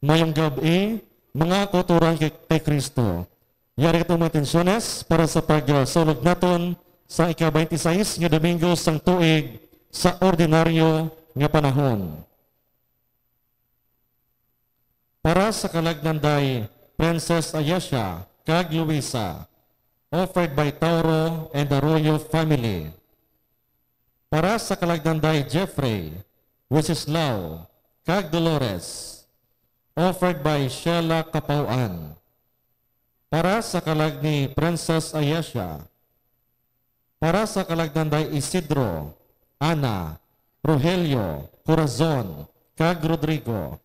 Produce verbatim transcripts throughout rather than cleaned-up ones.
Mayong gab-i, mga kauturan kay, kay Kristo. Yari katong mga intensyones para sa pagsulog naton sa ika-twenty-six nga Domingo sang tuig sa ordinaryo nga panahon. Para sa kalag nanday Princess Ayesha kag Luisa, offered by Tauro and Arroyo family. Para sa kalag nanday Jeffrey, Wenceslao, kag Dolores, offered by Sheila Kapauan. Para sa kalag ni Princess Ayesha, para sa kalag nanday Isidro, Ana, Rogelio, Corazon, kag Rodrigo,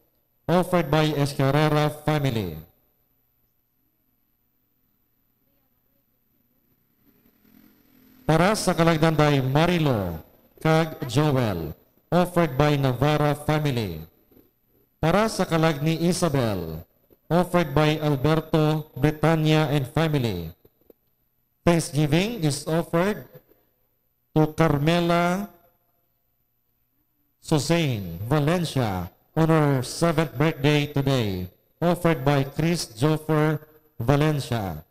offered by Escarrera family. Para sa kalag nanday Marilo kag Joel, offered by Navarra family. Para sa kalag ni Isabel, offered by Alberto, Britannia, and family. Thanksgiving is offered to Carmela Suzanne Valencia on her seventh birthday today, offered by Chris Joffer Valencia.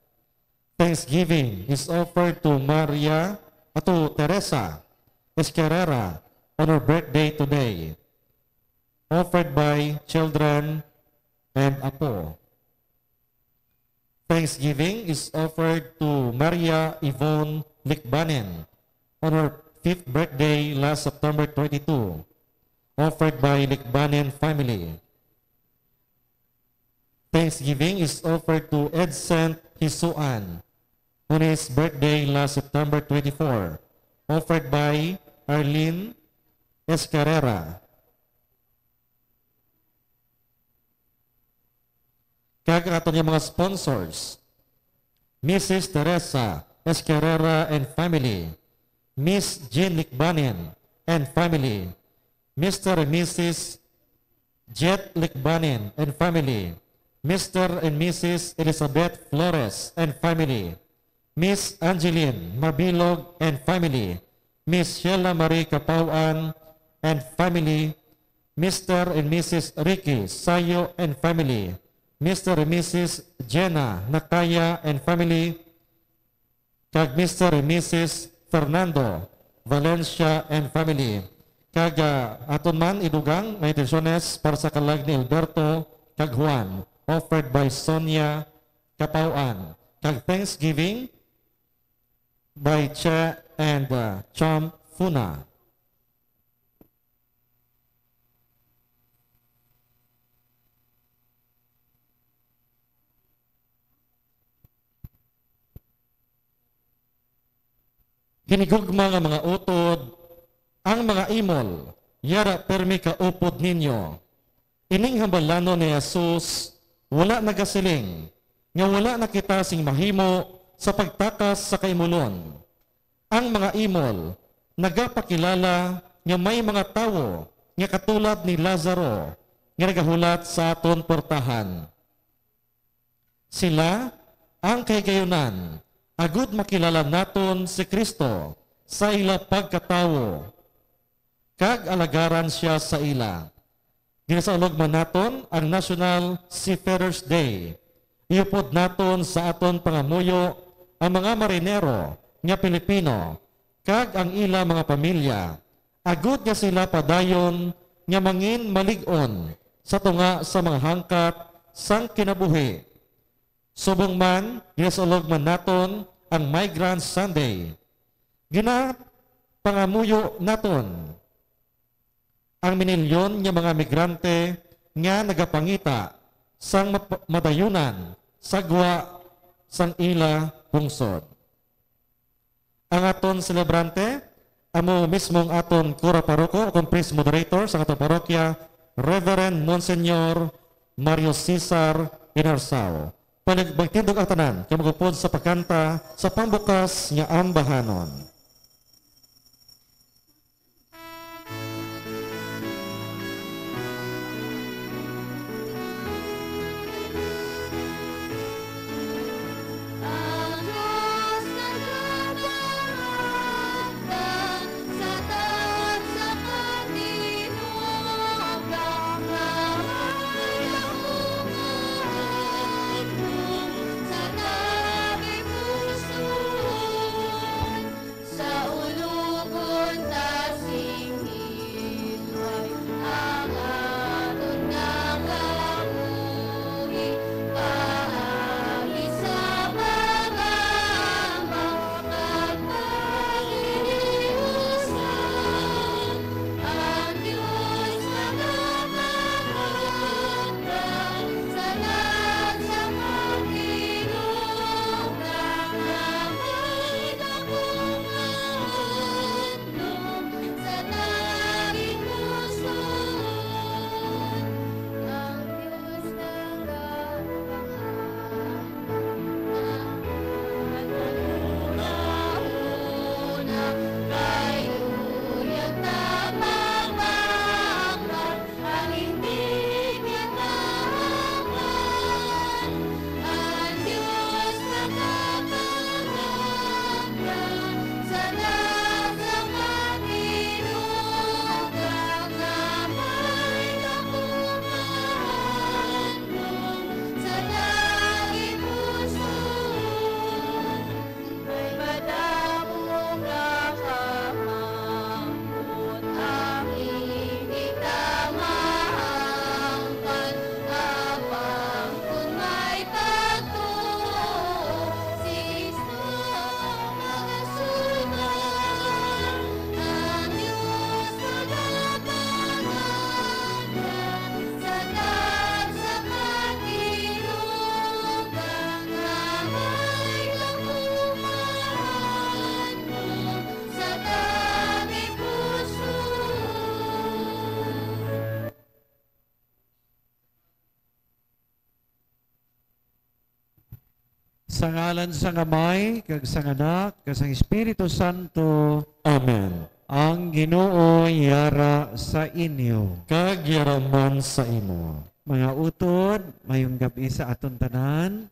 Thanksgiving is offered to Maria, uh, to Teresa Escarrera on her birthday today, offered by children and apo. Thanksgiving is offered to Maria Yvonne Likbanen on her fifth birthday last September twenty-two, offered by Likbanen family. Thanksgiving is offered to Edcent Hisuan on his birthday last September twenty-four, offered by Arlene Escarrera. Kag ang aton nga mga sponsors, Missus Teresa Escarrera and family, Miss Jean Likbanen and family, Mister and Missus Jet Likbanen and family, Mister and Missus Elizabeth Flores and family, Miss Angeline Mabilog and family, Miss Sheila Marie Capauan and family, Mister and Missus Ricky Sayo and family, Mister and Missus Jenna Nakaya and family, kag Mister and Missus Fernando Valencia and family. Kag, ah, aton man idugang nga intensyones para sa kalag ni Alberto kag Juan, offered by Sonia Capauan. Kag Thanksgiving by Che and, uh, Cham Funa. Hinigugma nga mga utod, ang mga imol, yara pirmi kaupod ninyo. Ining hambalanon ni Jesus wala nagasiling nga wala na kita sing mahimo sa pagtakas sa kaimulon. Ang mga imol nagapakilala nga may mga tawo nga katulad ni Lazaro nga nagahulat sa aton portahan. Sila ang kahigayunan, agud makilala naton si Cristo sa ila pagkatawo, kag alagaran sia sa ila. Ginasaulog man naton ang National Seafarers Day. Iupod naton sa aton pangamuyo ang mga marinero nga Pilipino kag ang ila mga pamilya, agud nga sila padayon nga mangin malig-on sa tunga sa mga hangkat sang kinabuhi. Subong man, ginasaulog man naton ang Migrant Sunday. Ginapangamuyo naton ang minilyon nga mga migrante nga nagapangita sang map-, madayunan sa gwa sang ila pungsod. Ang aton selebrante, amo mismo ang aton kura paroko, o kung priest moderator sa aton parokya, Reverend Monsignor Mario Cesar Inarsao. Palig-, magtindog ang tanan, kay mag-upod sa pagkanta sa pambukas nga ambahanon. Sa ngalan sang Amay, kag sang Anak, kag sang Espiritu Santo. Amen. Ang Ginoo yara sa inyo. Kag yara man sa imo. Mga utod, mayong gab-i sa aton tanan.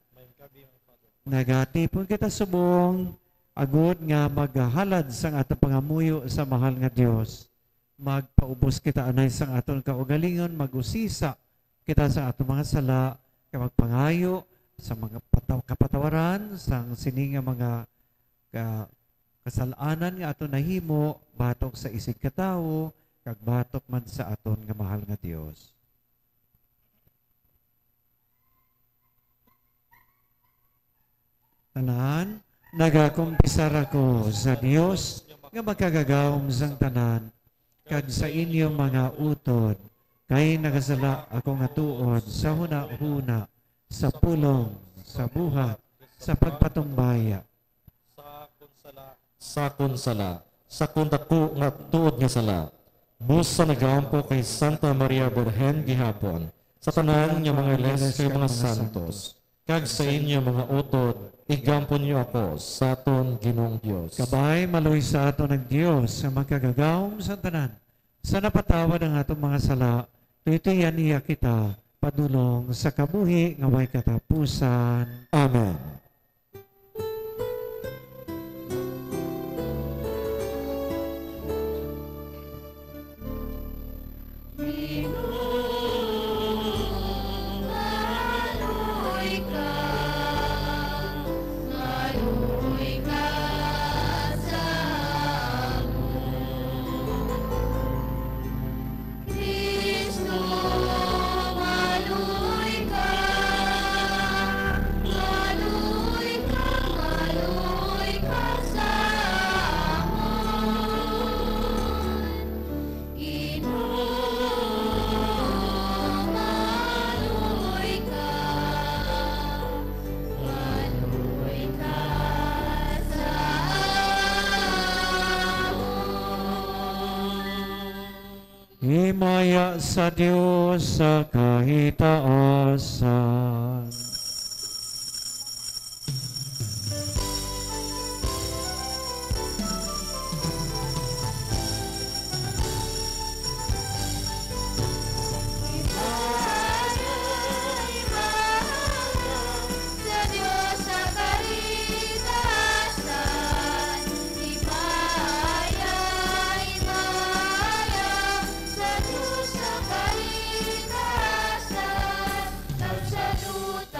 Nagatipon kita subong, agod nga maghalad sang aton pangamuyo sa mahal nga Dios. Magpaubos kita anay sang aton kaugalingon, mag-usisa kita sa aton mga sala, kag magpangayo sa mga pataw-, kapatawaran sang sini nga mga ka-, kasal-anan nga aton nahimo batok sa isigkatawo kag batok man sa aton nga mahal nga Dios. Tanan, nagakumpisar ako sa Dios nga Makagagahom sang tanan, kag sa inyo mga utod, kay nakasala ako nga tuod sa hunahuna, sa pulong, sa buhat, sa pagpatumbaya. Sa akon sala, sa akon sala, sa akon daku nga tuod nga sala. Busa nagaampo kay Santa Maria Birhen gihapon, sa tanan nga mga iles kag mga santos, kag sa inyo mga utod, igampon niyo ako sa aton Ginoong Dios. Kabay, maluoy sa aton ang Dios, nga Makagagahom sa tanan, sa napatawad ang aton mga sala, tuytuyan niya kita padulong sa kabuhi nga may katapusan. Amen. Kristo, maluoy ka, maluoy ka, maluoy ka sa amon. Ginoo, maluoy ka, maluoy ka sa amon. Himaya sa Dios sa kahitaasan. Himaya, himaya sa Dios sa kahitaasan. Himaya, himaya sa Dios sa kahitaasan, kag sa Dios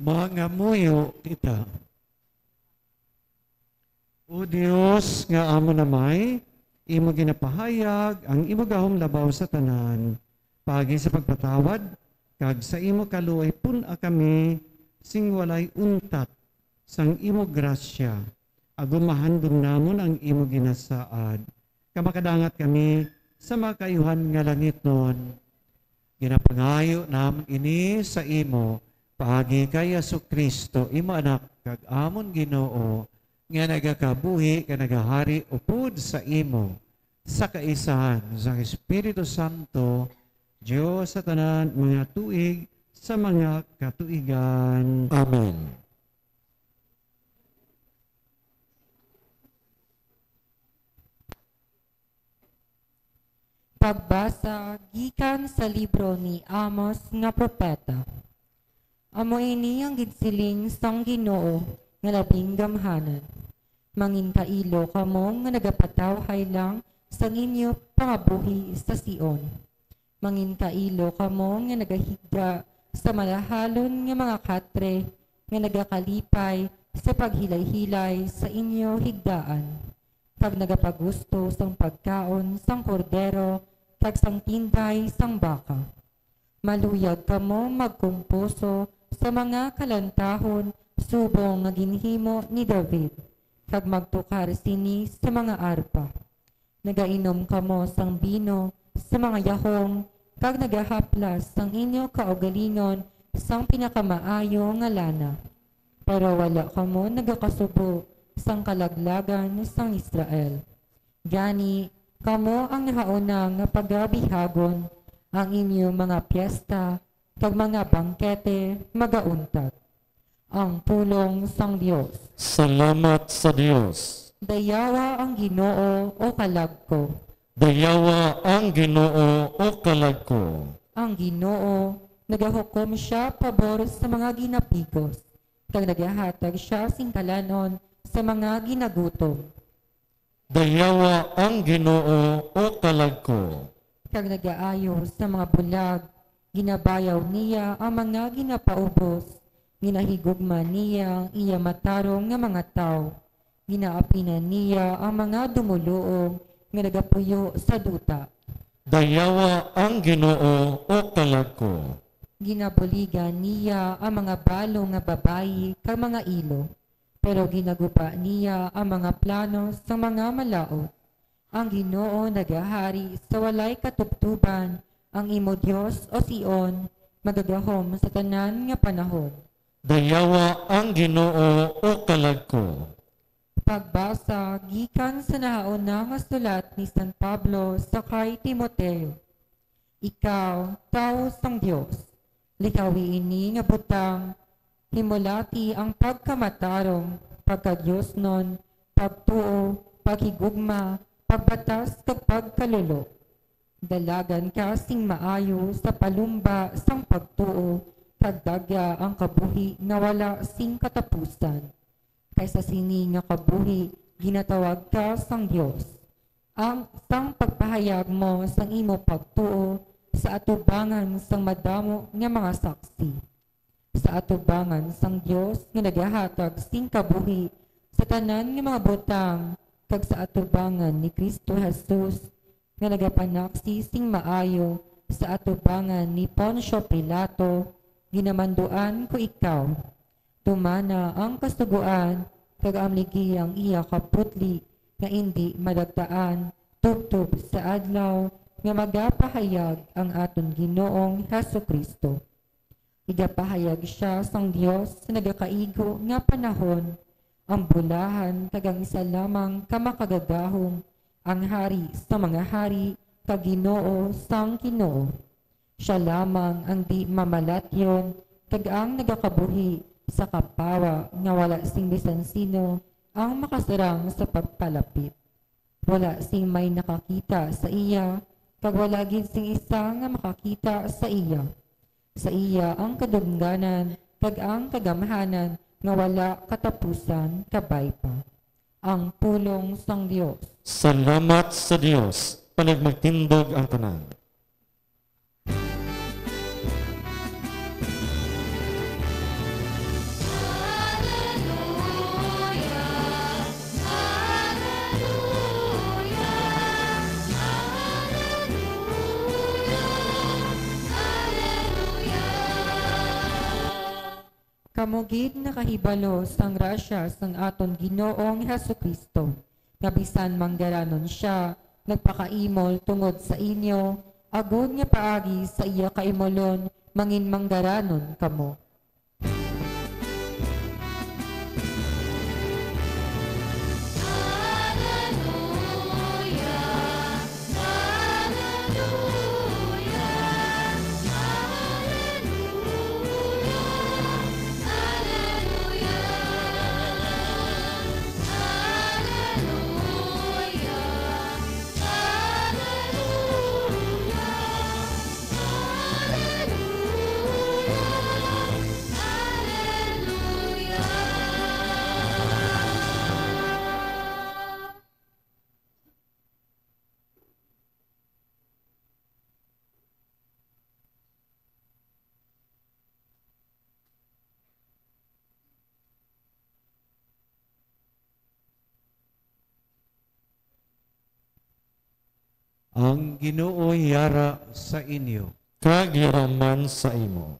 Mangamuyo kita. O Dios nga amon Amay, imo ginapahayag ang imo gahom labaw sa tanan, paagi sa pagpatawad, kag sa imo kaluoy pun-a kami sing walay untat sang imo grasya, agod mahandom namon ang imo ginasaad, ka makadangat kami sa makayuhan nga langitnon. Ginapangayo namon ini sa imo, paagi kay Jesu-Cristo, imo Anak, kag amon Ginoo, nga nagakabuhi kag nagahari upod sa imo, sa kaisahan sang Espiritu Santo, Dios sa tanan mga tuig sa mga katuigan. Amen. Pagbasa gikan sa libro ni Amos nga propeta. Amo ini ang ginsiling sang Ginoo nga Labing Gamhanan: Manginkailo kamo nga nagapatawhay lang sang inyo pangabuhi sa Sion. Manginkailo kamo nga nagahigda sa malahalon nga mga katre, nga nagakalipay sa paghilaylay sa inyo higdaan, kag nagapagusto sang pagkaon sang kordero kag sang tinday sang baka. Maluyag kamo magkumpuso sa mga kalantahon subong nga ginhimo ni David, kag magtukar sini sa mga arpa. Nagainom kamo sang bino sa mga yahong, kag nagahaplas sang inyo kaugalingon sang pinakamaayo nga lana. Pero wala kamo nagakasubo sang kalaglagan sang Israel. Gani, kamo ang nahauna nga pagabihagon, ang inyo mga piesta kag mga bangkete magauntag. Ang pulong sang Dios. Salamat sa Dios. Dayawa ang Ginoo, o kalag ko. Dayawa ang Ginoo, o kalag ko. Ang Ginoo, nagahukom sia pabor sa mga ginapigos, kag nagahatag sia sing kalanon sa mga ginagutom. Dayawa ang Ginoo, o kalag ko. Kag nagaayo sa mga bulag, ginabayaw niya ang mga ginapaubos, ginahigugma niya ang iya matarong nga mga tawo, ginaapinan niya ang mga dumoluong nga nagapuyo sa duta. Dayawa ang Ginoo, o kalag ko. Ginabuligan niya ang mga balo nga babayi kag mga ilo, pero ginaguba niya ang mga plano sang mga malaut. Ang Ginoo nagahari sa walay katubtoban, ang imo Dios, o Sion, magagahom sa tanan nga panahon. Dayawa ang Ginoo, o kalag ko. Pagbasa gikan sa nahauna nga sulat ni San Pablo sa kay Timoteo. Ikaw, tawo sang Dios, likawi ini nga butang, himulati ang pagkamatarong, pagkadiosnon, pagtuo, paghigugma, pagbatas, kag pagkalulo. Dalagan ka sing maayo sa palumba sang pagtuo, kag dagya ang kabuhi nga wala sing katapusan. Kay sa sini nga kabuhi ginatawag ka sang Dios, ang sang pagpahayag mo sang imo pagtuo sa atubangan sang madamo nga mga saksi, sa atubangan sang Dios nga nagahatag sing kabuhi sa tanan nga mga butang, kag sa atubangan ni Cristo Jesus nga nagapanaksi sing maayo sa atubangan ni Poncio Pilato, ginamanduan ko ikaw. Tumana ang Kasugoan, kag amligi ang iya kaputli nga indi madagtaan, tubtob sa adlaw nga magapahayag ang aton Ginoong Jesu-Cristo. Igapahayag sia sang Dios sa nagakaigo nga panahon, ang bulahan kag ang isa lamang ka makagagahom, ang Hari sa mga hari kag Ginoo sang ginoo. Sia lamang ang di mamalatyon kag ang nagakabuhi sa kapawa nga wala sing bisan sino ang makasarang sa pagpalapit. Wala sing may nakakita sa iya, kag wala gid sing isa nga makakita sa iya. Sa iya ang kadungganan kag ang kagamhanan nga wala katapusan kabay pa. Ang pulong sang Dios. Salamat sa Dios. Panagmagtindog ang tanan. Kamo gid nakahibalo sang grasya sang aton Ginoong Jesu-Cristo, nga bisan manggaranon sia, nagpakaimol tungod sa inyo, agod nga paagi sa iya kaimolon mangin manggaranon kamo. Ang Ginoo yara sa inyo. Kag yara man sa imo.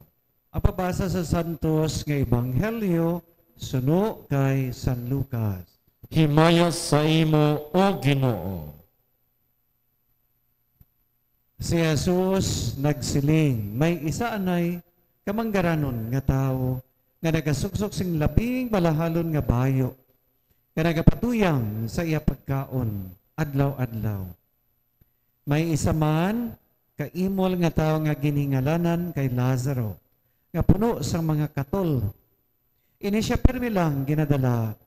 Ang pabasa sa santos nga ebanghelyo suno kay San Lucas. Himaya sa imo, O Ginoo. Si Jesus nagsiling, "May isa anay ka manggaranon nga tawo nga nagasuksok sing labing malahalon nga bayo, nga nagapatuyang sa iya pagkaon adlaw-adlaw. May isa man ka imol nga tawo nga ginhingalanan kay Lazaro, nga puno sang mga katol. Ini sia pirme lang ginadala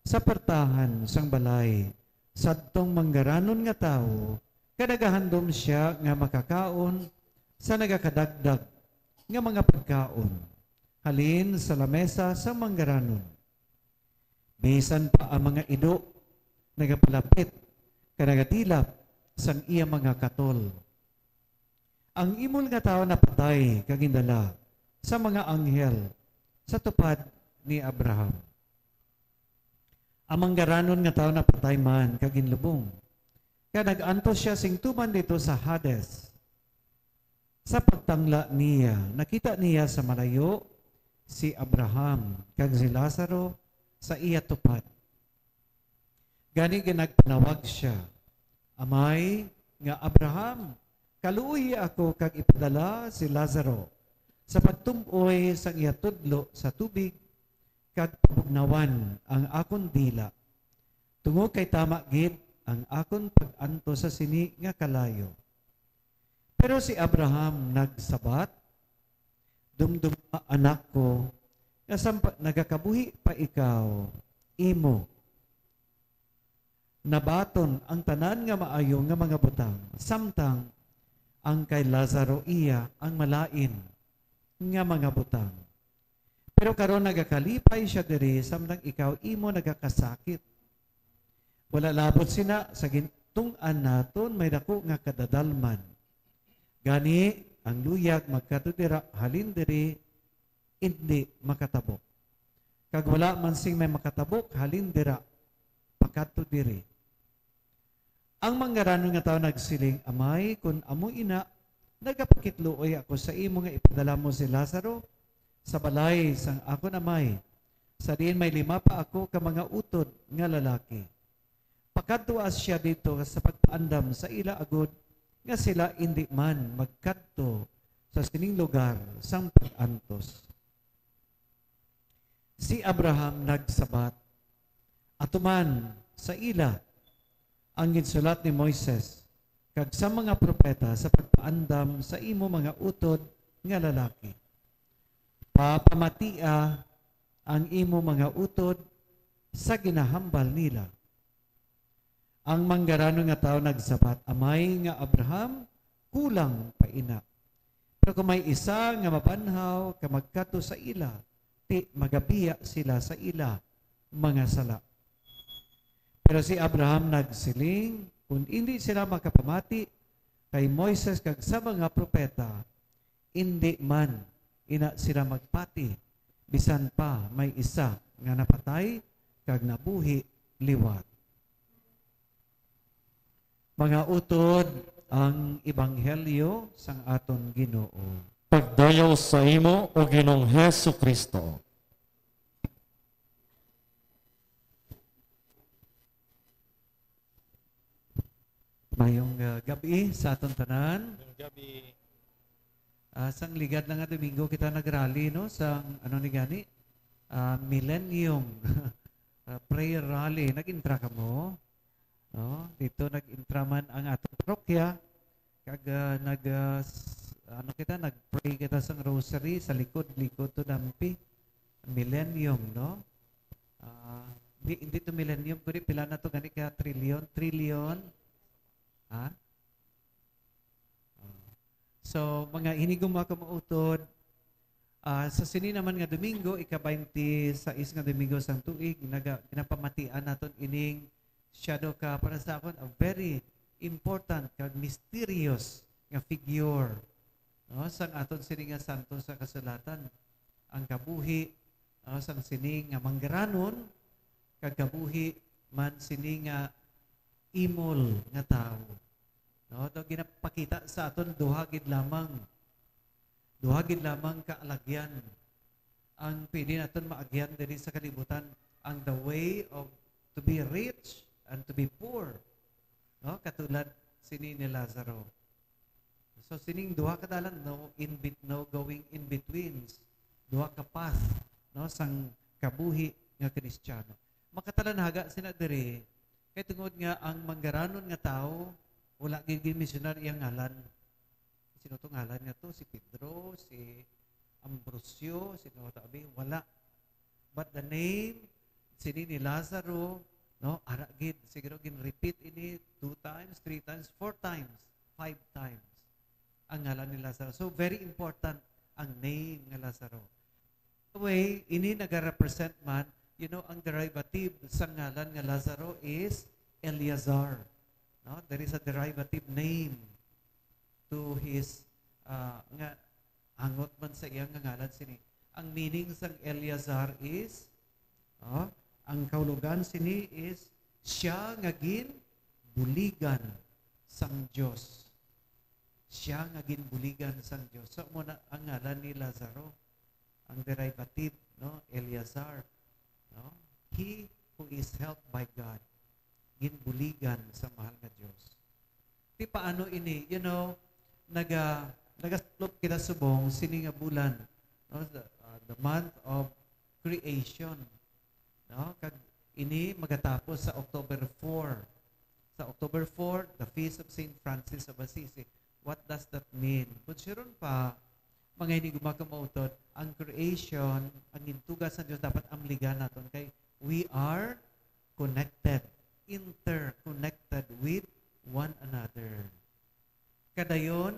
sa puwertahan sang balay sadtong manggaranon nga tawo, kag nagahandom sia nga makakaon sa nagakadagdag nga mga pagkaon halin sa lamesa sang manggaranon. Bisan pa ang mga ido nagapalapit kag nagatilap sang iya mga katol." Ang imol nga tawo napatay kag gindala sa mga anghel sa tupad ni Abraham. Ang manggaranon nga tawo napatay man kag ginlubong, kag nag-antos sia sing tuman didto sa Hades. Sa pagtangla niya, nakita niya sa malayo si Abraham kag si Lazaro sa iya tupad. Gani ginagpanawag sia, "Amay nga Abraham, kaluoyi ako kag ipadala si Lazaro sa pagtum-oy sang iya tudlo sa tubig kag pabugnawan ang akon dila, tungod kay tama gid ang akon pag-antos sa sini nga kalayo." Pero si Abraham nagsabat, "Dumduma, anak ko, nga sampa nagakabuhi pa ikaw, imo nabaton ang tanan nga maayo nga mga butang, samtang ang kay Lazaro iya ang malain nga mga butang. Pero karon nagakalipay sia diri, samtang ikaw imo nagakasakit. Wala labot sina, sa gintun-an naton may daku nga kadadalman. Gani, ang luyag magkadto dira halin diri indi makatabok. Kag wala man sing may makatabok halin dira pakadto diri." Ang manggaranon nga tawo nagsiling, "Amay, kon amo ina, nagapakitluoy ako sa imo nga ipadala mo si Lazaro sa balay sang akon amay, sa diin may lima pa ako ka mga utod nga lalaki. Pakadtoa sia didto sa pagpaandam sa ila, agod nga sila indi man magkadto sa sining lugar sang pag-antos." Si Abraham nagsabat, "Atuman sa ila ang ginsulat ni Moises kag sa mga propeta sa pagpaandam sa imo mga utod nga lalaki. Papamatia ang imo mga utod sa ginahambal nila." Ang manggaranon nga tawo nagsabat, "Amay nga Abraham, kulang pa ina. Pero kung may isa nga mabanhaw ka magkadto sa ila, ti magabiya sila sa ila mga sala." Pero si Abraham nagsiling, "Kon indi sila makapamati kay Moises kag sa mga propeta, indi man ina sila magpati, bisan pa may isa nga napatay kag nabuhi liwat." Mga utod, ang ebanghelyo sang aton Ginoo. Pagdayog sa imo, O Ginoong Jesu-Cristo. Mayong uh, gabi sa aton tanan. Yung gabi, Ah, sang ligad lang nga Domingo kita nagrally, no, sang ano ni gani, ah, Millennium ah, prayer rally. Nag-intra ka mo? No? Dito nag-intra man ang atong parokya. Kag ah, nag ah, s- ano kita, nag-pray kita sang rosary sa likod-likod to dampi. Millennium, no? Ah, di, hindi to millennium, kundi pila na to gani ka trillion, trillion. Ha? Ah. So, mga hiniguma ka mautod, ah, sa sini naman nga Domingo, ika-twenty-six nga Domingo sang tuig, naga, ginapamatian naton ining shadow ka para sa akon a very important kag mysterious nga figure, no, sang aton sini nga santo sa kasulatan, ang kabuhi, no, sang sini nga manggaranon kag kabuhi man sini nga imol nga tawo. No, daw ginapakita sa aton duha gid lamang, duha gid lamang ka alagyan ang pwede naton maagyan diri sa kalibutan, ang the way of to be rich and to be poor, no, katulad sini ni Lazaro. So sining duha ka dalan, no in bet-, no going in betweens, duha ka path, no, sang kabuhi nga Kristiyano. Makatalanaga sina diri kay tungod nga ang manggaranon nga tawo wala gid ginmensionar iyang ngalan. Sino to ngalan nga to? Si Pedro, si Ambrosio, sino to abi? Wala. But the name, sini ni Lazaro, no? Ara gid, siguro gin-repeat ini two times, three times, four times, five times ang ngalan ni Lazaro. So very important ang name nga Lazaro. By the way, ini nagarepresent man, you know, ang derivative sa ngalan nga Lazaro is Eleazar. No? There is a derivative name to his, ah, nga angot man sa iyang nga ngalan sini. Ang meaning sang Eleazar is, oh, ang kahulogan sini is siya nga ginbuligan sang Dios. Siya nga ginbuligan sang Dios. So, mo na ang ngalan ni Lazaro, ang derivative, no, Eleazar, no? He who is helped by God, ginbuligan sa mahal nga Dios. Ti paano ini, you know, naga nagasulod kita subong sini nga bulan, no? The, uh, the month of creation, no? Kag ini magatapos sa October four. Sa October four, the feast of Saint Francis of Assisi. What does that mean? Kung siron pa, mga hiniguma ka mautod, ang creation, ang gintuga sa Dios dapat amligan naton kay we are connected, interconnected with one another. Kadayon,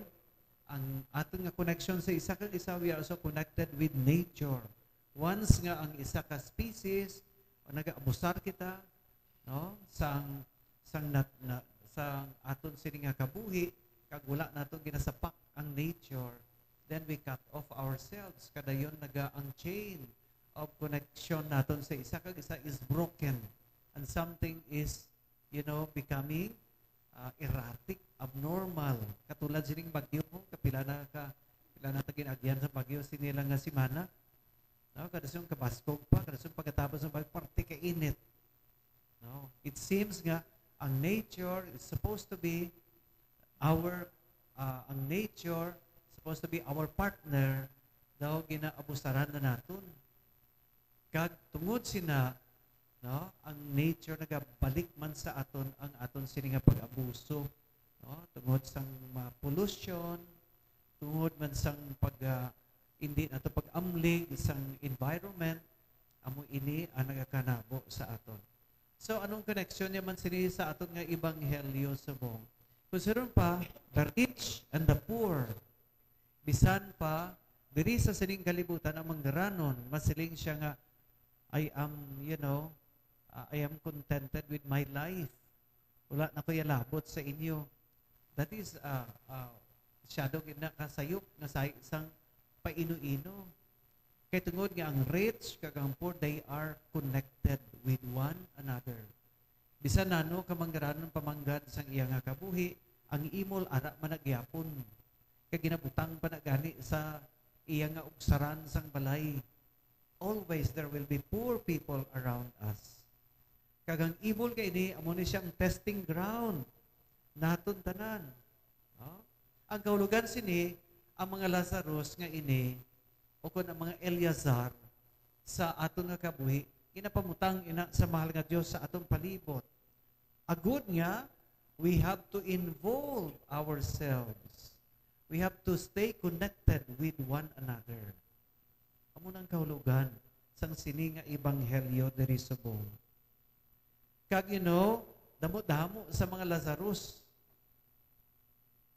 ang aton nga connection sa isa kag isa, we are also connected with nature. Once nga ang isa ka species o nagaabusar kita, no, sang sang nat, na, sang aton sini nga kabuhi, kag wala nato ginasapak ang nature, then we cut off ourselves. Kadayon naga ang chain of connection naton sa isa kag isa is broken, and something is, you know, becoming uh, erratic, abnormal. Katulad sining bagyo, kapila na ka pila na ta gin-agyan sa bagyo sini lang nga semana. No, kada siyang kabaskog pa, kada siyang pagkatapos ng bagyo, parte ka init. No? It seems nga ang nature is supposed to be our uh, ang nature supposed to be our partner, daw ginaabusaran na naton. Kag tungod sina, no, ang nature nagabalik man sa aton ang aton sini nga pag-abuso, no, tungod sang mga pollution, tungod man sang pag uh, hindi nato pag-amlig sang environment, amo ini ang nagakanabo sa aton. So, anong connection niya man sini sa aton nga ebanghelyo subong? Kung siron pa, the rich and the poor. Bisan pa, diri sa sining kalibutan ang manggaranon, masiling siya nga, "I am, you know, uh, I am contented with my life. Wala na ko yalabot sa inyo." That is, uh, uh, shadow gid na kasayop nga sa isang paino-ino. Kay tungod nga ang rich kag ang poor, they are connected with one another. Bisan nano ka manggaranon pamanggad sang iya nga kabuhi, ang imol ara man na gyapon. Kay ginabutang pa na gani sa iya nga ugsaran sang balay. Always there will be poor people around us. Kag ang imol nga ini, amo ni siya ang testing ground, naton tanan. No? Ang kahulogan sini, ang mga Lazarus nga ini, o kon ang mga Eleazar sa aton nga kabuhi, ginapamutang ina sa mahal nga Dios sa aton palibot. Agud nga, we have to involve ourselves. We have to stay connected with one another. Amo nang kahulogan sang sini nga ebanghelyo diri subong. Kag, you know, damo-damo sa mga Lazarus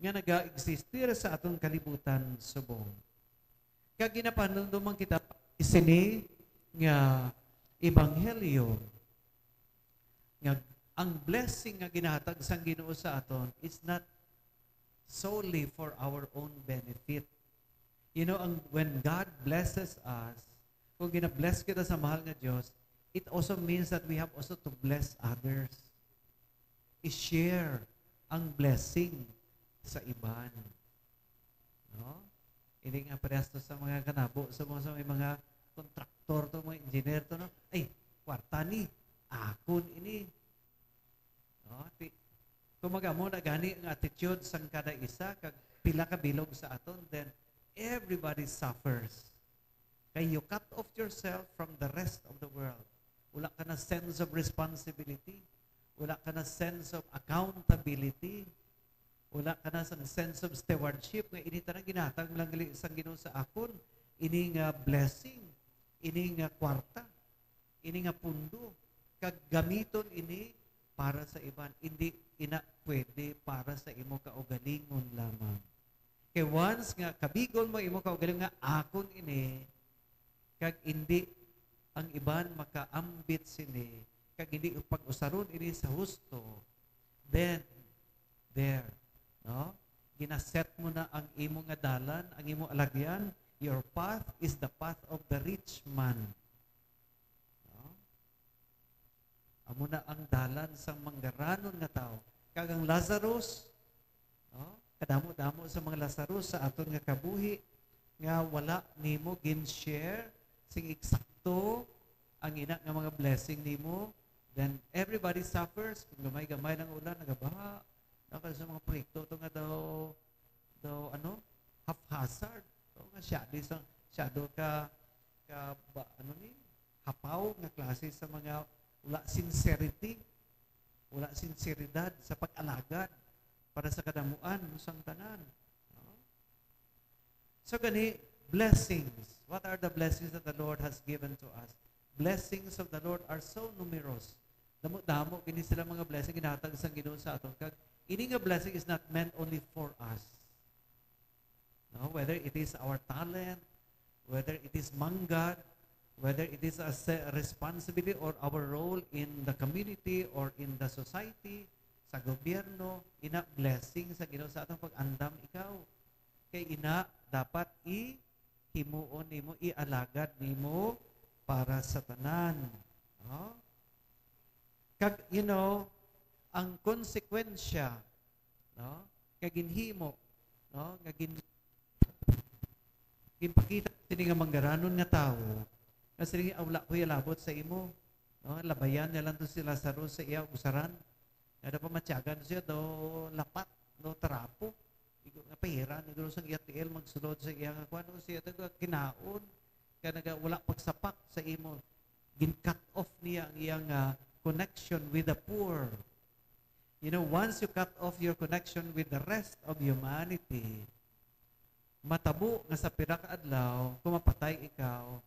nga naga-existir sa aton kalibutan subong. Kag ginapahanumdom man kita sini nga ebanghelyo, nga ang blessing nga ginahatag sang Ginoo sa aton is not solely for our own benefit. You know, ang, when God blesses us, kung gina-bless kita sa mahal nga Dios, it also means that we have also to bless others. I-share ang blessing sa iban. No? Hindi nga parehas to sa mga kanabo, sa mga, sa may mga kontraktor to, mga engineer to, no? Ay, kwarta ni, akon ini. No? Ti-, kung magamo na gani ang attitude sang kada isa, kag pila ka bilog sa aton, then everybody suffers. Kay you cut off yourself from the rest of the world. Wala ka na sense of responsibility. Wala ka na sense of accountability. Wala ka na sang sense of stewardship nga ini tanan ginhatag lang gali sang Ginoo sa akon. Ini nga blessing, ini nga kwarta, ini nga pundo, kag gamiton ini para sa iban. Hindi ina pwede para sa imo kaugalingon lamang. Kay once nga kabigon mo imo kaugalingon nga akon ini, kag indi ang iban makaambit sini, kag indi pag-usaron ini sa husto, then there, no? Ginaset mo na ang imo nga dalan, ang imo alagyan. Your path is the path of the rich man. No? Amo na ang dalan sang manggaranon nga tawo. Kag ang Lazarus, no? Kadamo-damo sa mga Lazarus sa aton nga kabuhi nga wala nimo gin-share sing eksakto ang ina nga mga blessing nimo, then everybody suffers. Kung gamay-gamay lang ulan, nagabaha. Naka sa mga proyekto to nga daw, daw ano, haphazard. To nga siya di sa, siya do ka, ka ba, ano ni, hapaw nga klase sa mga wala sincerity, wala sinseridad sa pag-alagad para sa kadamuan sang tanan. No? So gani, blessings. What are the blessings that the Lord has given to us? Blessings of the Lord are so numerous. Damo-damo gini sila mga blessing ginhatag sang Ginoo sa aton. Kag ini nga blessing is not meant only for us. No, whether it is our talent, whether it is manggad, whether it is a se-, responsibility or our role in the community or in the society, sa gobyerno, ina blessing sa Ginoo sa atong pag-andam ikaw. Kay ina dapat i-, himuon nimo, ialagad nimo para sa tanan. No? Kag, you know, ang konsekwensya, no, nga ginhimo, no, nga gin-, ginpakita sini nga manggaranon nga tawo, nga sini, "Ah, wala ko labot sa imo." No, labayan niya lang to si Lazarus sa iya usaran. Nga daw pamatyagan siya, daw lapat, daw trapo. Igo nga pahira ni Dios ang iya tiil magsulod sa iya nga kwan, o siya daw kinaon, ka naga-, wala pagsapak sa imo. Gin-cut off niya ang iyang, ah, connection with the poor. You know, once you cut off your connection with the rest of humanity, matabo nga sa pira ka adlaw, kung mapatay ikaw,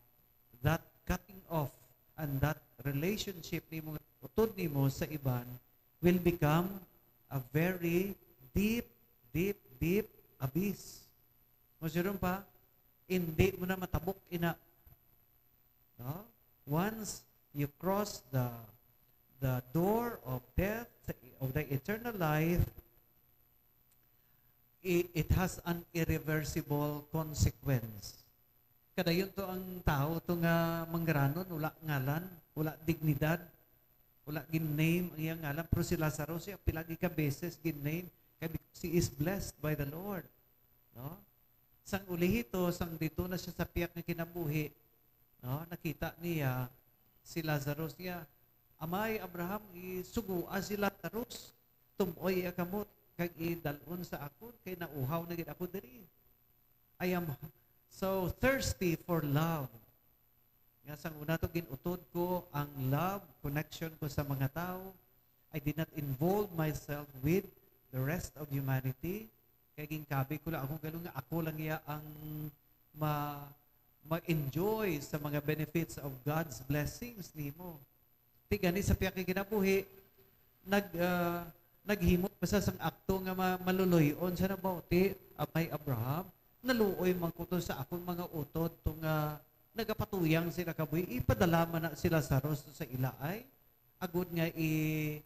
that cutting off and that relationship nimo, utod nimo sa iban, will become a very deep, deep, deep abyss. Mo siya pa, hindi mo na matabok ina. No? Once you cross the, the door of death, of the eternal life, i-, it has an irreversible consequence. Kadayon to ang tawo to nga manggaranon, wala ngalan, wala dignidad, wala gin-name ang iyang ngalan, pero si Lazaro, siya pila gid ka beses gin-name, kay because he is blessed by the Lord. No? Sang ulihito, sang dito na siya sa pihak nga kinabuhi, no? Nakita niya si Lazarus niya, "Amay, Abraham, isugua si Lazarus, tum-oy iya kamot." kag idal-on sa akon, kay nauhaw na gid ako diri. I am so thirsty for love. Nga sang una to, gin-utod ko ang love, connection ko sa mga tawo. I did not involve myself with the rest of humanity. Kay ginkabi ko lang akong galon nga ako lang iya ang ma-, ma-enjoy sa mga benefits of God's blessings nimo. Ti gani sa pihak nga kinabuhi, nag-, ah, naghimo pa sa sang akto nga ma-, maluloy-on sa nabaw. Ti, Amay Abraham, naluoy man ko to sa akon mga utod to nga nagapatuyang sila kabuhi. Ipadala man na si Lazarus to sa ila ay, agod nga i-,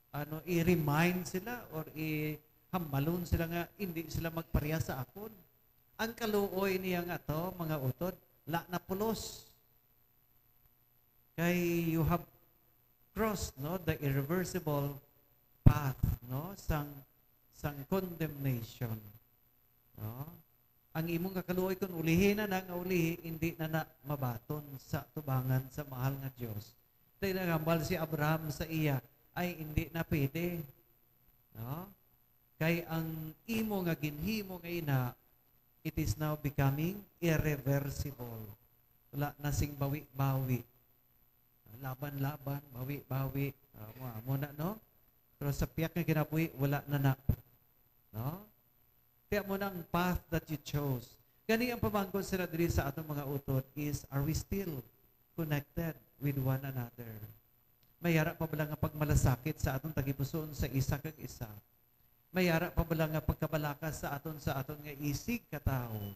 ano, i-remind sila or ihambalon sila nga hindi sila magpareha sa akon. Ang kaluoy niya nga to, mga utod, la na pulos. Kay you have crossed, no, the irreversible path, no, sang, sang condemnation. No? Ang imong kakaluoy, kung ulihi na na nga ulihi, hindi na na mabaton sa tubangan sa mahal nga Dios. Kay nagambal si Abraham sa iya, ay hindi na pwede. No? Kay ang imo nga ginhimo nga ina, it is now becoming irreversible. Wala na sing bawi-bawi. Laban-laban, bawi-bawi. Amo, amo na, no? Pero sa pihak nga kinabuhi, wala na na. No? Kaya mo na ang path that you chose. Gani ang pamangkot sila diri sa atong mga utod is, are we still connected with one another? May ara pa bala nga pagmalasakit sa atong tagipusoon sa isa kag isa? May ara pa bala nga pagkabalaka sa aton, sa aton nga isig katawo?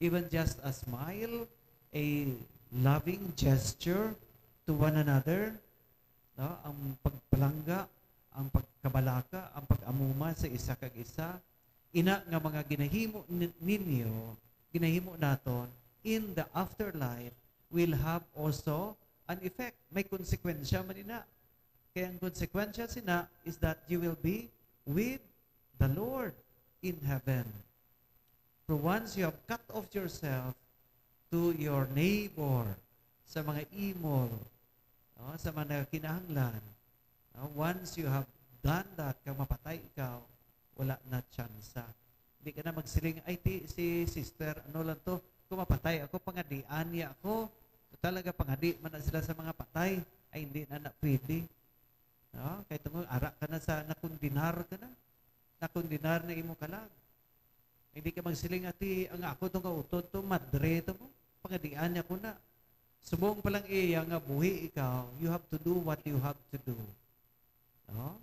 Even just a smile, a loving gesture to one another, no? Ang pagpalangga, ang pagkabalaka, ang pag-amuma sa isa kag isa, ina nga mga ginahimo ni-, ninyo, ginahimo naton, in the afterlife, will have also an effect. May konsekwensya man ina. Kaya ang konsekwensya sina is that you will be with the Lord in heaven. For once you have cut off yourself to your neighbor, sa mga imol, no, sa mga nagakinahanglan, no, once you have done that, kag mapatay ikaw, wala na tsansa. Di ka na magsiling, "Ay, ti, si sister, ano lang to, kung mapatay ako, pangadian niya ako." Talaga, pangadi man na sila sa mga patay. Ay, hindi na na pwede. No? Kay tungod, ara ka na sa, nakondenar ka na. Nakondenar na imo kalag. Hindi ka magsiling, "Ati, ang ako to nga utod to, madre to mo. Pangadian niya ko na." Subong pa lang iya nga buhi ikaw, you have to do what you have to do. No?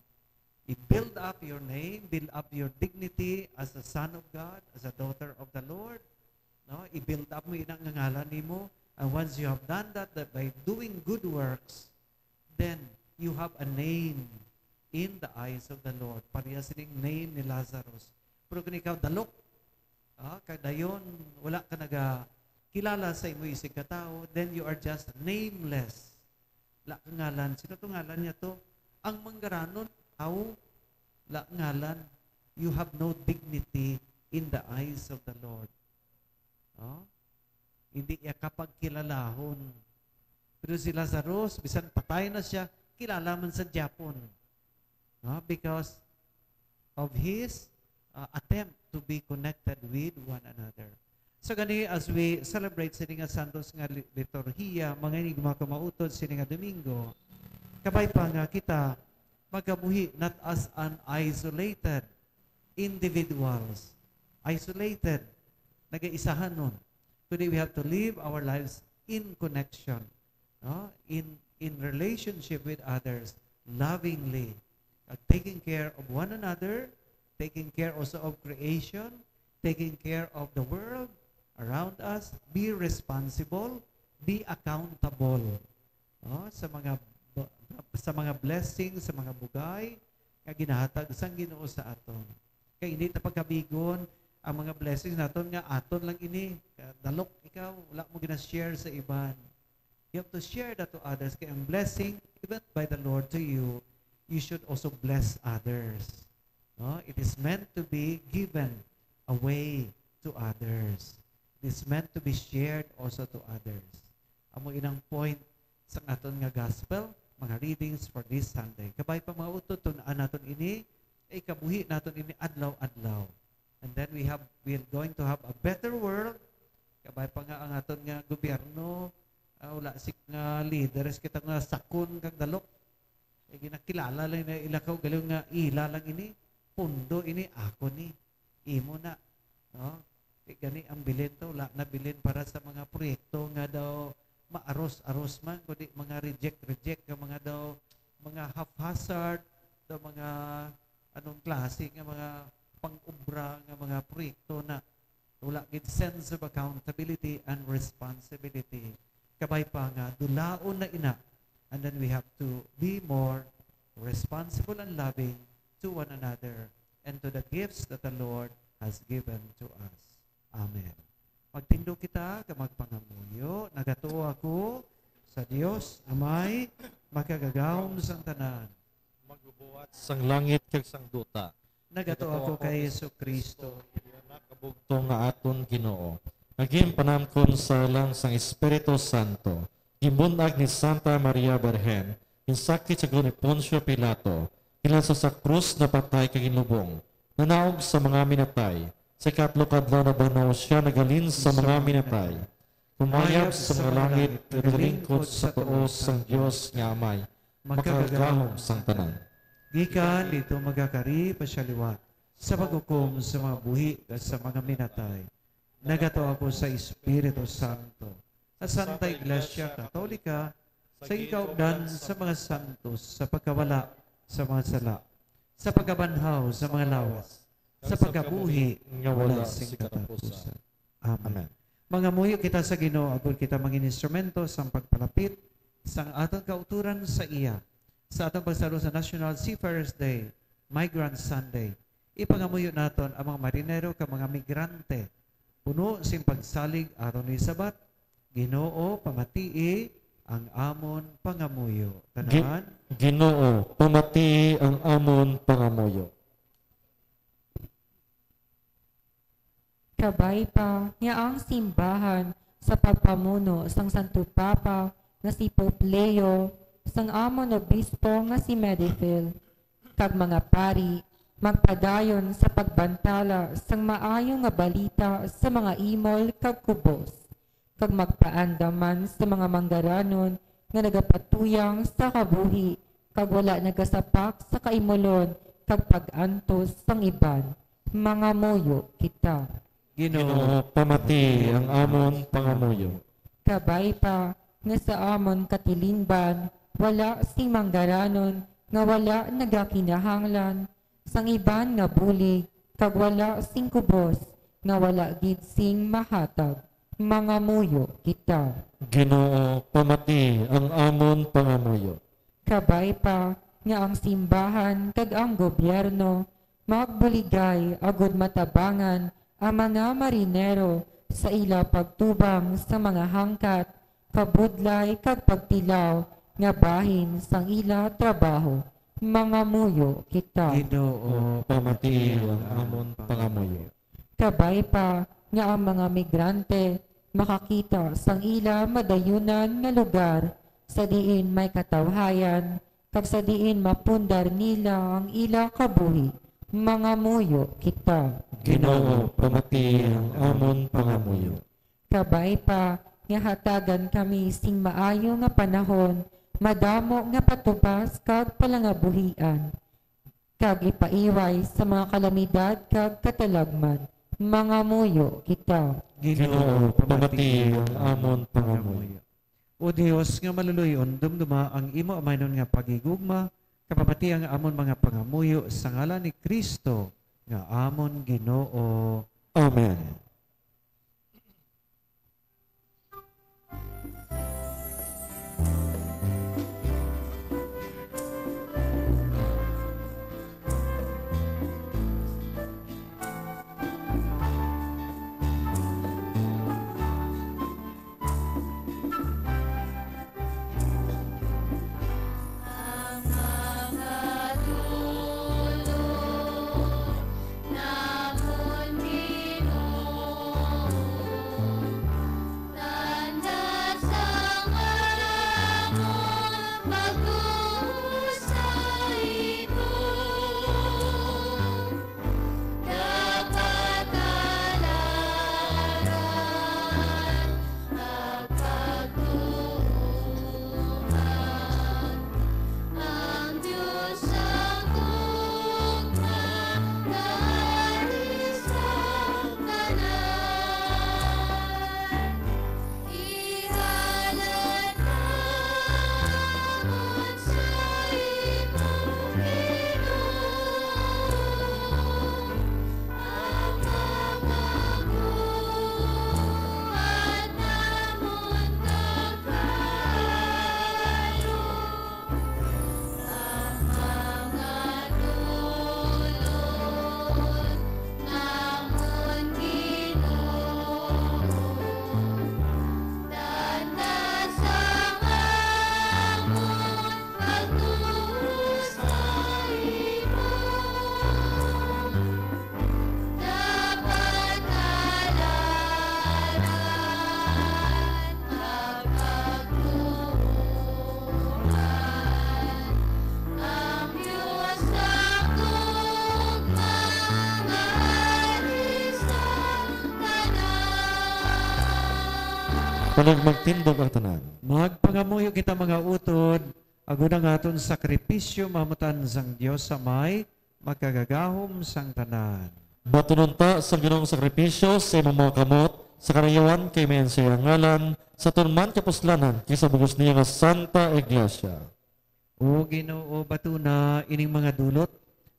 I-build up your name, build up your dignity as a son of God, as a daughter of the Lord. No? I-build up mo ina nga ngalan nimo. And once you have done that, that by doing good works, then you have a name in the eyes of the Lord. Pareha sining name ni Lazarus. Pero kung ikaw dalok, ah, kag dayon wala ka nagakilala sa imo isig ka tawo, then you are just nameless. La ka ngalan. Sino to ngalan niya to? Ang manggaranon, aw, la ngalan. You have no dignity in the eyes of the Lord. Oh? Hindi iya ka pagkilalahon. Pero si Lazarus, bisan patay na siya, kilala man sa Japon. No? Because of his, uh, attempt to be connected with one another. So gani, as we celebrate sini nga santos nga li-, liturhiya, mga inig, mga kumautod sini nga Domingo, kabay pa nga kita magkabuhi not as an isolated individuals, isolated, nagaisahanon, kundi we have to live our lives in connection, no? In, in relationship with others, lovingly, uh, taking care of one another, taking care also of creation, taking care of the world around us. Be responsible, be accountable, no? Sa mga ba-, sa mga blessings, sa mga bugay nga ginahatag sang Ginoo sa aton. Kay hindi ta pagkabigon ang mga blessings naton nga aton lang ini. Dalok ikaw, wala mo gina-share sa iban. You have to share that to others. Kay ang blessing given by the Lord to you, you should also bless others. No? It is meant to be given away to others. It is meant to be shared also to others. Amo inang point sa aton nga gospel, mga readings for this Sunday. Kabay pa, mga utod, tun-an naton ini, Ikabuhi naton ini adlaw-adlaw. And then we have, we're going to have a better world. Kabay pa nga ang aton nga gobyerno, ah, wala sik nga leaders kita nga sakon kag dalok. Eh, ginakilala lang na ila ka ugaling nga ila lang ini, pundo ini, ako ni, imo na, no? Eh, gani ang bilin to, wala na bilin para sa mga proyekto nga daw maaros-aros man, kundi mga reject-reject nga mga daw, mga haphazard, daw mga anong klase nga mga pang-obra nga mga proyekto na wala gid sense of accountability and responsibility. Kabay pa nga dulaon na ina. And then we have to be more responsible and loving to one another and to the gifts that the Lord has given to us. Amen. Magtindog kita ka magpangamuyo. Nagatuo ako sa Dios, Amay, makagagahom sang tanan. Magbubuhat sang langit kag sang duta. Nagatuo ako kay Jesu-Cristo. Iya na kabugtong nga aton Ginoo. Nga ginpanamkon sa lang sang Espiritu Santo. Ginbun-ag ni Santa Maria Birhen, ginsakit sa gihon ni Poncio Pilato, ginlansa sa krus, napatay kag ginlubong, nanaog sa mga minatay, sa ikatlo ka adlaw nabanhaw sia naghalin sa mga minatay. Kumayab sa mga langit, nagalingkod sa tuo sang Dios nga Amay, makagagahom sang tanan. Gikan didto magakari pa sia liwat sa paghukom sa mga buhi kag sa mga minatay. Nagatuo ako sa Espiritu Santo, sa Santa Iglesia Katolika, sa ikaugdan sa mga santos, sa pagkawala sa mga sala, sa pagkabanhaw sa mga lawas, sa pagkabuhi nga wala sing katapusan. Amen. Amen. Mangamuyo kita sa Ginoo agod kita mangin instrumento sang pagpalapit sang aton kauturan sa iya, sa aton pagsadto sa National Seafarers Day, Migrant Sunday. Ipangamuyo naton ang mga marinero kag mga migrante puno sing pagsalig aron ni sabat. Ginoo, pamatii ang amon pangamuyo. Gi-, Tanan. Ginoo, pamatii ang amon pangamuyo. Kabay pa nga ang simbahan sa pagpamuno sang Santo Papa nga si Pope Leo, sang amon obispo nga si Medifil, kag mga pari, magpadayon sa pagbantala sang maayo nga balita sa mga imol kag kubos, kag magpaandam man sa mga manggaranon nga nagapatuyang sa kabuhi kag wala nagasapak sa kaimulon kag pag-antos sang iban. Mangamuyo kita. Ginoo, pamati ang amon pangamuyo. Kabay pa nga sa amon katilingban wala sing manggaranon nga wala nagakinahanglan sang iban nga bulig, kag wala sing kubos nga wala gid sing mahatag. Mangamuyo kita. Ginoo, pamati ang amon pangamuyo. Kabay pa nga ang simbahan kag ang gobyerno magbuligay agud matabangan ang mga marinero sa ila pagtubang sa mga hangkat, kabudlay, kag pagtilaw nga bahin sang ila trabaho. Mangamuyo kita. Ginoo, pamati ang amon pangamuyo. Kabay pa nga ang mga migrante makakita sang ila madayunan nga lugar sa diin may katawhayan, kag sa diin mapundar nila ang ila kabuhi. Mangamuyo kita. Ginoo, pamati ang amon pangamuyo. Kabay pa nga hatagan kami sing maayo nga panahon, madamo nga patubas kag palangabuhian, kag ipaiway sa mga kalamidad kag katalagman. Mangamuyo kita. Ginoo, pamati ang amon pangamuyo. O Dios nga maluluy-on, dumduma ang imo amaynon nga paghigugma, kag pamati ang amon mga pangamuyo sa ngalan ni Cristo nga amon Ginoo. Amen. Kalag magtindog ang tanan. Magpangamuyo kita, mga utod, agod ang aton sakripisyo mahamutan sang Dios Amay, makagagahom sang tanan. Batunon ta sa Ginoong sakripisyo sa imong mga kamot, sa karayawan kay mayan sa iyang ngalan, sa aton man kapuslanan, kay sa bug-os niya nga Santa Iglesia. O Ginoo, batuna ining mga dulot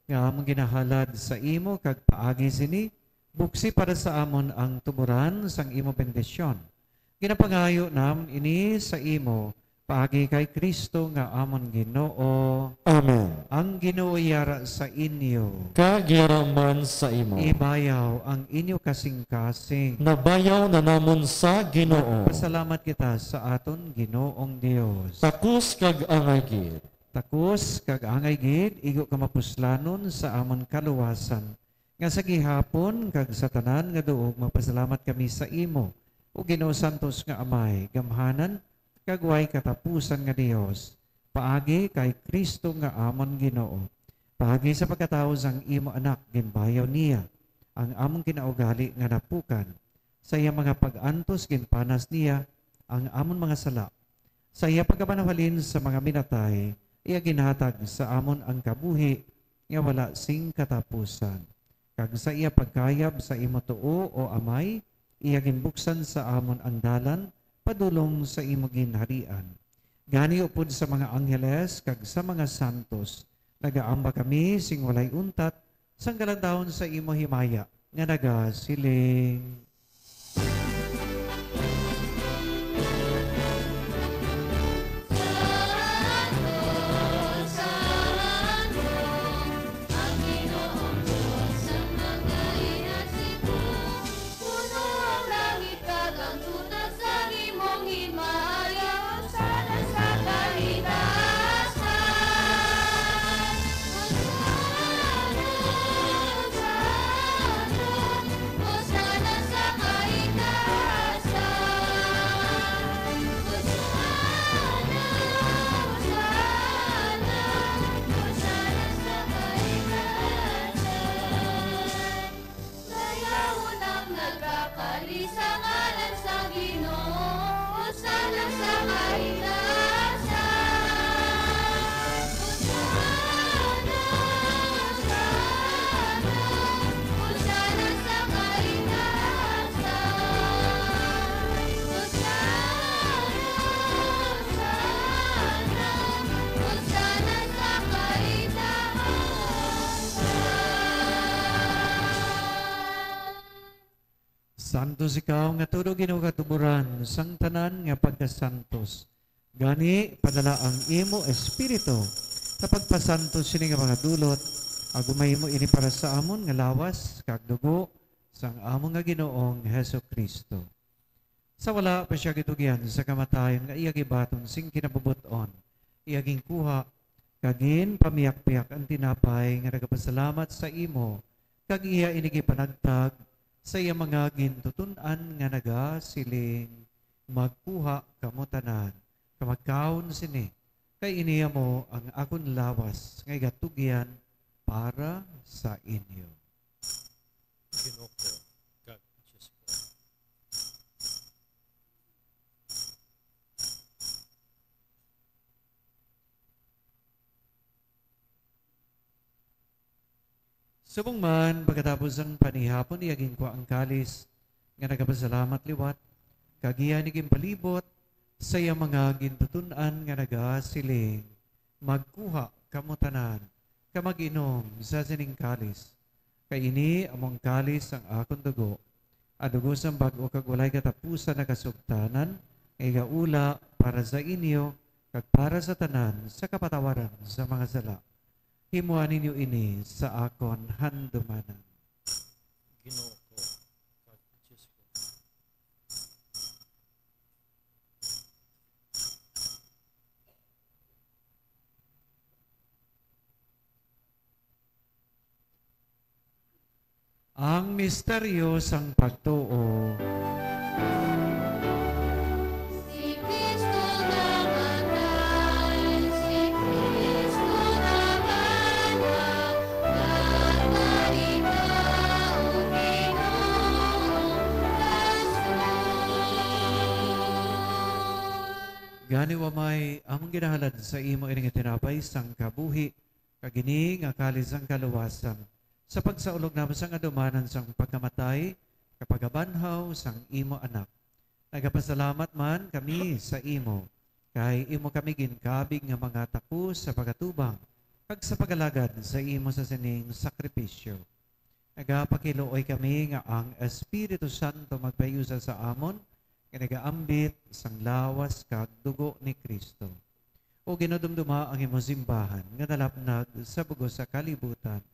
nga amon ginahalad sa imo, kag paagi sini, buksi para sa amon ang tuboran sang imo bendisyon. Ginapangayo namon ini sa imo, paagi kay Cristo nga amon Ginoo. Amen. Ang Ginoo yara sa inyo. Kag yara man sa imo. Ibayaw ang inyo kasing-kasing. Nabayaw na namon sa Ginoo. Pasalamat kita sa aton Ginoong Dios. Takos kag angay gid. Takos kag angay gid, igo ka mapuslanon sa amon kaluwasan, nga sa gihapon kag sa tanan nga duog magpasalamat kami sa imo, o Ginoo, santos nga Amay, gamhanan kag way katapusan nga Dios, paagi kay Cristo nga amon Ginoo. Paagi sa pagkatawo sang imo Anak, ginbayaw niya ang amon kinaugali nga napukan. Sa iya mga pag-antos, ginpanas niya ang amon mga sala. Sa iya pagkabanawhalin sa mga minatay, iya ginhatag sa amon ang kabuhi nga wala sing katapusan. Kag sa iya pagkayab sa imo tuo, O Amay, iya ginbuksan sa amon ang dalan padulong sa imo ginharian. Gani, upod sa mga angheles kag sa mga santos, nagaamba kami sing walay untat sang kalantaon sa imo himaya nga nagasiling. Puno ang langit kag ang tuta sang imong himaya, Hosanna sa kaitaasan. Hosanna, Hosanna, Hosanna sa kaitaasan. Hosanna, Hosanna, Hosanna sa kaitaasan. Dayawon ang nagakali sa ngalan sa Ginoo. Hosanna sa kaitaasan. Hosanna, Hosanna, Hosanna sa kaitaasan. Hosanna, Hosanna, Hosanna sa kaitaasan. Santos ikaw nga tudo, Ginoo, katuboran sang tanan nga pagkasantos. Gani, padala ang imo Espiritu sa pagpasantos sini nga mga dulot, agod mahimo ini para sa amon nga lawas kag dugo sang amon nga Ginoong Jesu-Cristo. Sa wala pa sia gitugyan sa kamatayon nga iya gibaton sing kinabubot-on, iya ginkuha, kag ginpamiyakpiyak ang tinapay nga nagapasalamat sa imo, kag iya ini gipanagtag sa iya mga gintuton-an nga nagasiling, "Magkuha kamo tanan, kag magkaon sini, kay ini amo ang akon lawas nga igatugyan para sa inyo." Ginoo ko kag Dios ko. Subong man, pagkatapos sang panihapon, iya ginkwa ang kalis nga nagapasalamat liwat, kag iya ini ginpalibot sa iya mga gintuton-an nga nagasiling, "Magkuha kamo tanan, kag mag-inom sa sining kalis, kay ini amo ang kalis sang akon dugo, ang dugo sang bag-o kag walay katapusan nga kasugtanan, nga igaula para sa inyo kag para sa tanan sa kapatawaran sa mga sala. Himoa ninyo ini sa akon handumanan." Ginoo ko kag Dios ko. Ang misteryo sang pagtuo. Si Cristo namatay, si Cristo nabanhaw, kag naitawo Ginoong Jesus. Gani, O Amay, among ginahalad sa imo ini nga tinapay sang kabuhi, kag ini nga kalis sang kaluwasan, sa pagsaulog namon sang adumanan sang pagkamatay, kag pagkabanhaw sang imo Anak. Nagapasalamat man kami sa imo, kay imo kami ginkabig nga mga takos sa pagatubang kag sa pagalagad sa imo sa sining sakripisyo. Nagapakiluoy kami nga ang Espiritu Santo magpahiusa sa amon nga nagaambit sang lawas kag dugo ni Cristo. O Ginoo, dumduma ang imong simbahan nga nalapnag sa bug-os sa kalibutan.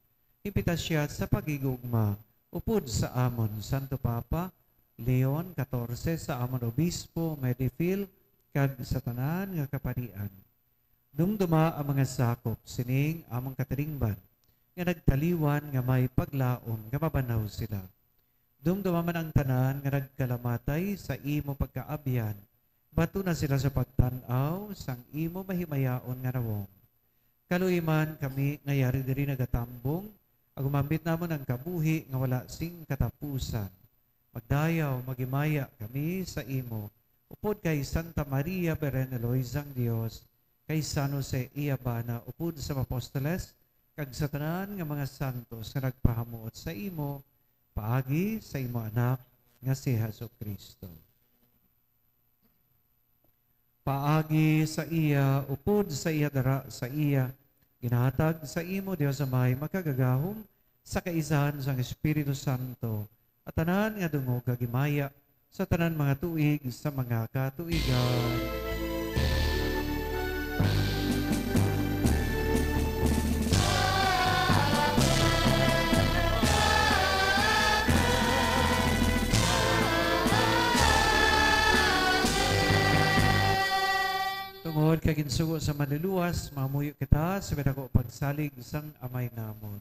Hipita sia sa paghigugma upod sa amon Santo Papa Leon katorse, sa amon Obispo Medifil, kag sa tanan nga kaparian. Dumduma ang mga sakop sining among katilingban nga nagtaliwan nga may paglaom nga mabanhaw sila. Dumduma man ang tanan nga nagkalamatay sa imo pagkaabyan. Batuna sila sa pagtan-aw sang imo mahimayaon nga nawong. Kaluy man kami nga yari diri nagatambong, ag umambit namon ang kabuhi nga wala sing katapusan. Magdayaw, maghimaya kami sa imo, upod kay Santa Maria, Birhen Loy sang Dios, kay San Jose, iya bana, upod sa mga apostoles, kag sa tanan nga mga santos nga nagpahamuot sa imo, paagi sa imo Anak nga si Jesu-Cristo. Paagi sa iya, upod sa iya, dara sa iya, ginahatag sa imo, Dios Amay makagagahom, sa kaisahan sang Espiritu Santo, at tanan nga dungog kag himaya sa tanan mga tuig sa mga katuigan. Tungod kay ginsugo sa Manluluwas, mamuyo kita sa pinako pagsalig sang Amay namon.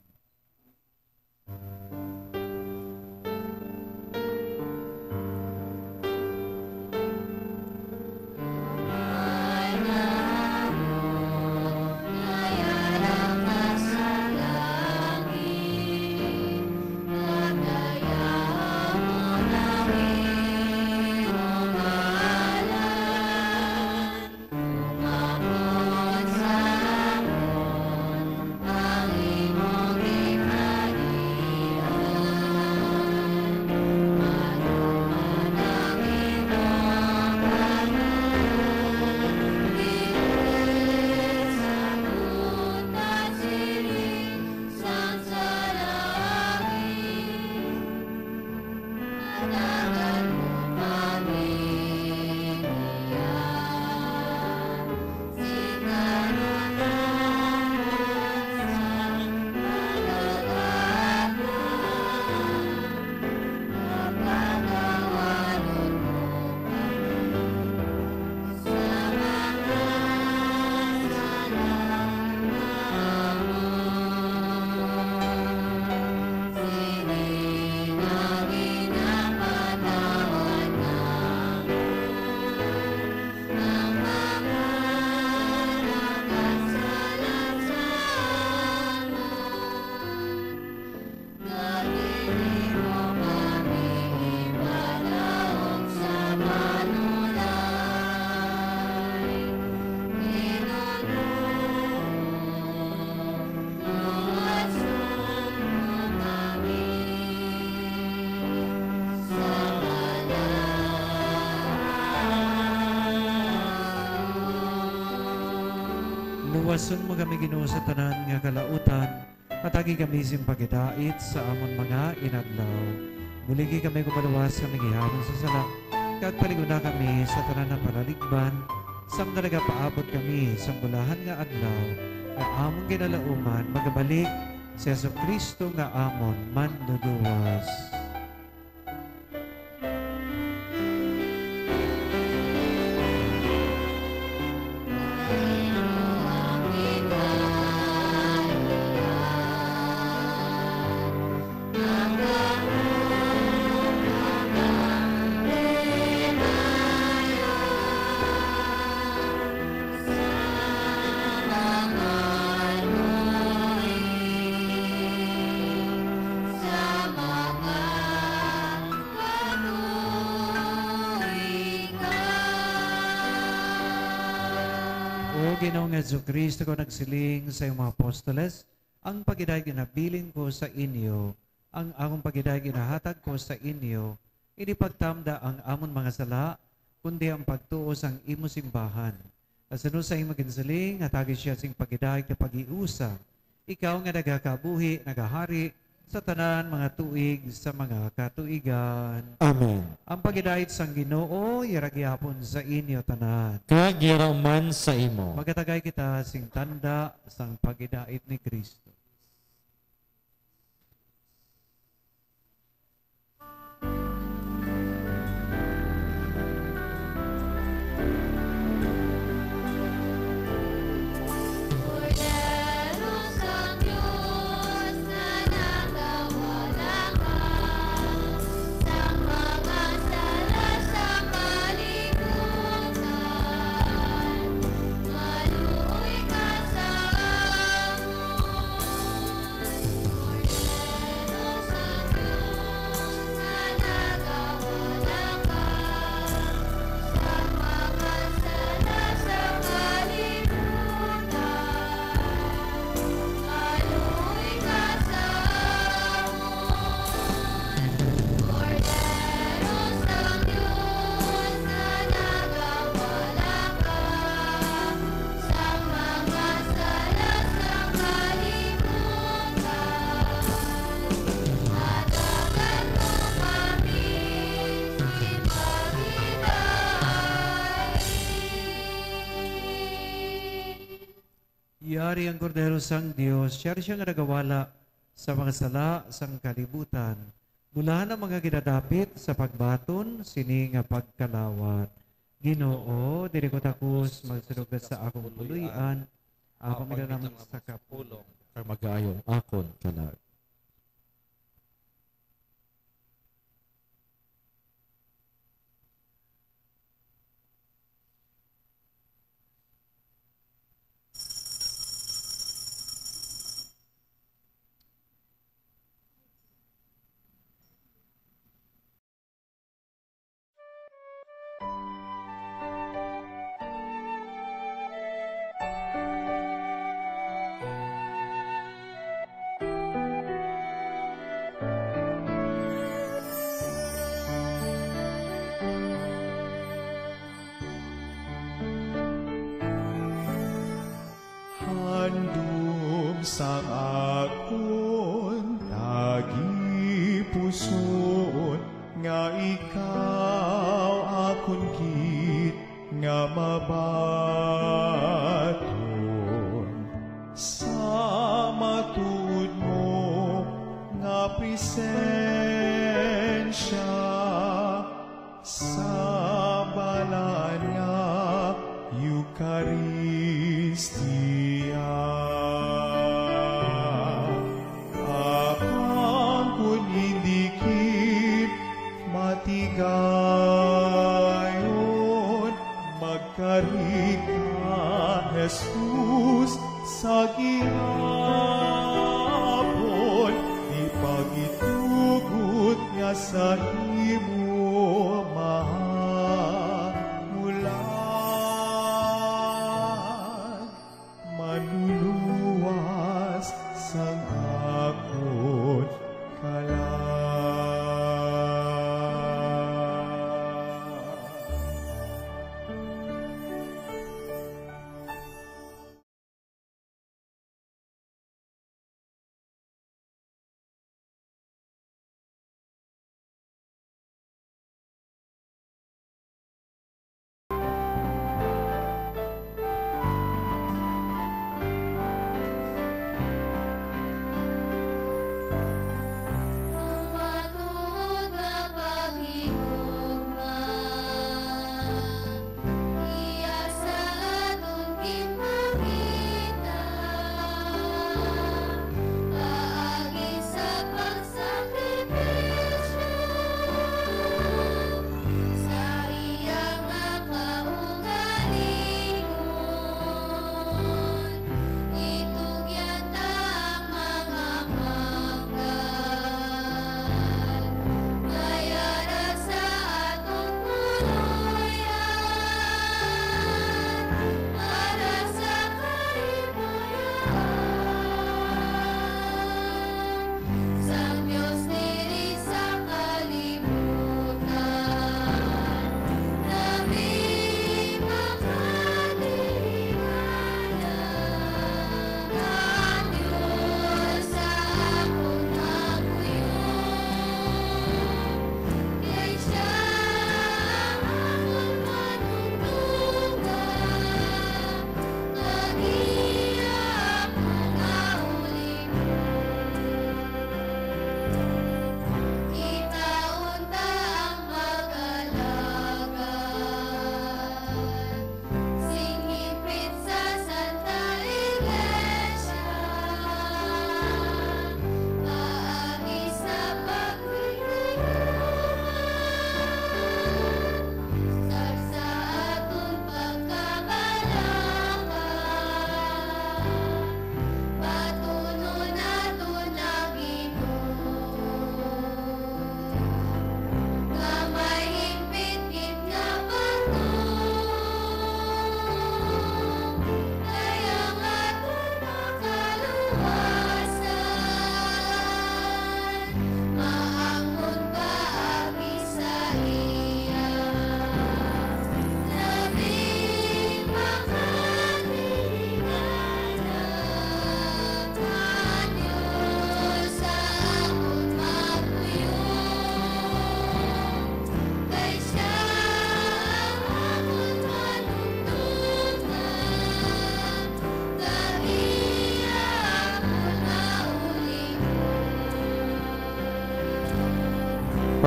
Luwason mo kami, Ginoo, sa tanan nga kalautan. Hatagi kami sing pagidait sa amon mga inadlaw. Buligi kami kon maluwas kami giharon sa sala, kag palig-ona kami sa tanan nga palaligban, samtang nagapaabot kami sang bulahan nga adlaw nga amon ginalauman. Magabalik si Jesu-Cristo nga amon Manluluwas. O Ginoong Jesu-Cristo, kung nagsiling sa iyong mga apostoles, "Ang paghidait ginabilin ko sa inyo, ang akong paghidait ginahatag ko sa inyo," hindi pagtamda ang amon mga sala, kundi ang pagtuo sang imo simbahan. Kasuno sa imo ginsiling, hatagi siya sing paghidait nga paghiusa, ikaw nga nagakabuhi, nagahari sa tanan mga tuig sa mga katuigan. Amen. Ang paghidait sang Ginoo yara gihapon sa inyo tanan. Kag yara man sa imo. Magatagay kita sing tanda sang paghidait ni Cristo. Yari ang Kordero sang Dios, yari sia nga nagawala sa mga sala sang kalibutan. Bulahan ang mga ginadapit sa pagbaton sini nga pagkalawat. Ginoo, dili ko takos magsulod ka sa akong puloy-an, apang lamang sa kapulong, kag mag-ayo ang akon kalag. Handom sang akon tagipusoon nga ikaw akon gid nga mabaton sa matuod mo nga presensya. Sa balaan nga Eukaristia, apang kon indi gid matigayon, magkari ka, Jesus, sa gihapon, di pagitugot nga sa imo mahamulan, manluluwas sang akon kalag.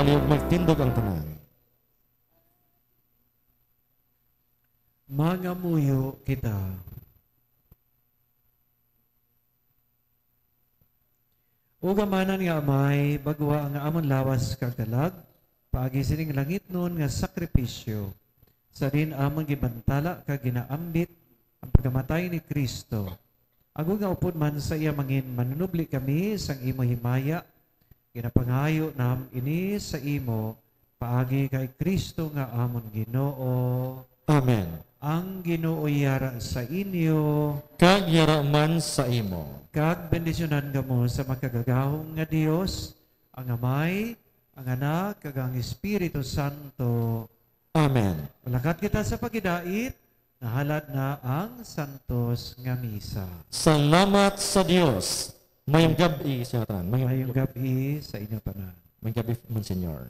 Ug magtindog ang tanan. Mangamuyo kita. O gamanan nga Amay, bagwa ang amon lawas kag kalag, paagi sining langitnon nga sakripisyo, sa din amon gibantala kag ginaambit ang pagkamatay ni Kristo. Agod nga upod man sa iya mangin manunubli kami sang imo himaya, ginapangayo nam ini sa imo paagi kay Kristo nga amon Ginoo. Amen. Ang Ginoo yara sa inyo. Kag yara man sa imo. Kag bendisyonan kamo sa makagagahom nga Dios, ang Amay, ang Anak, kag ang Espiritu Santo. Amen. Malakat kita sa pagidait, nahalad na ang santos nga misa. Salamat sa Dios. Mayong gab-i sa tanan. Mayong Mayong gab-i sa inyo tanan. Mayong gab-i, Monsignor.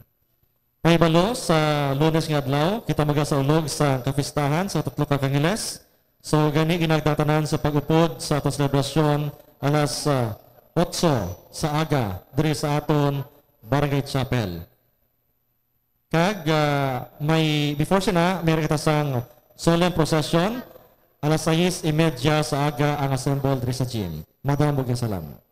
Pahibalo, sa Lunes nga adlaw, kita magasaulog sa kapistahan sa Tatlo ka Kangeles. So, gani ginagdatanan sa pag-upod sa aton selebrasyon alas, ah, otso sa aga diri sa aton Barangay Chapel. Kag, ah, may, before sina, may kita sang solemn procession, alas sais y media sa aga ang assemble diri sa gym. Madamo nga salamat.